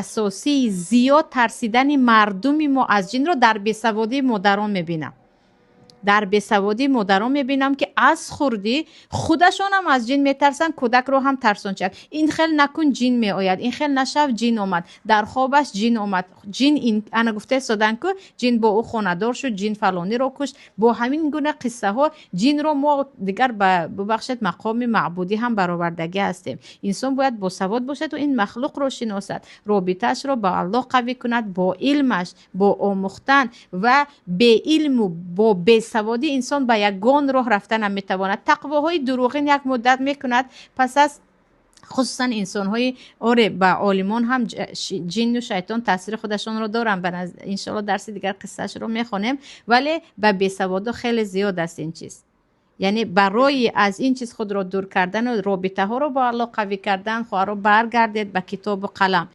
Асосии зиёд тарсидани мардуми мо аз ҷинро дар бесаводии модарон мебинам, дар бесаводии модарон мебинам, ки аз хурдӣ худашонам аз ҷин метарсанд, кӯдакро ҳам тарсончак: ин хел накун, ҷин меояд, ин хел нашав, ҷин омад, дар хобаш ҷин омад, ҷин ин ана гуфта истодан ку, ҷин бо ӯ хонадор шуд, ҷин фалониро кушт. Бо ҳамин гуна қиссаҳо ҷинро мо дигар ба, бубахшед, мақоми маъбудӣ ҳам баровардагӣ ҳастем. Инсон бояд босавод бошаду ин махлуқро шиносад, робитаашро ба Аллоҳ қавӣ кунад бо илмаш, бо омӯхтан. Ва беилму бо бесаводӣ инсон ба ягон роҳ рафта наметавонад. Тақвоҳои дурӯғин як муддат мекунад, пас аз хусусан инсонҳои, оре, ба олимон ҳам ҷинну шайтон таъсири худашонро доранд. Иншоалло, дарси дигар қиссаашро мехонем. Вале ба бесаводо хеле зиёд аст ин чиз. Яъне барои аз ин чиз худро дур кардану робитаҳоро бо Аллоҳ қавӣ кардан, хоҳаро, баргардед ба китобу қалам.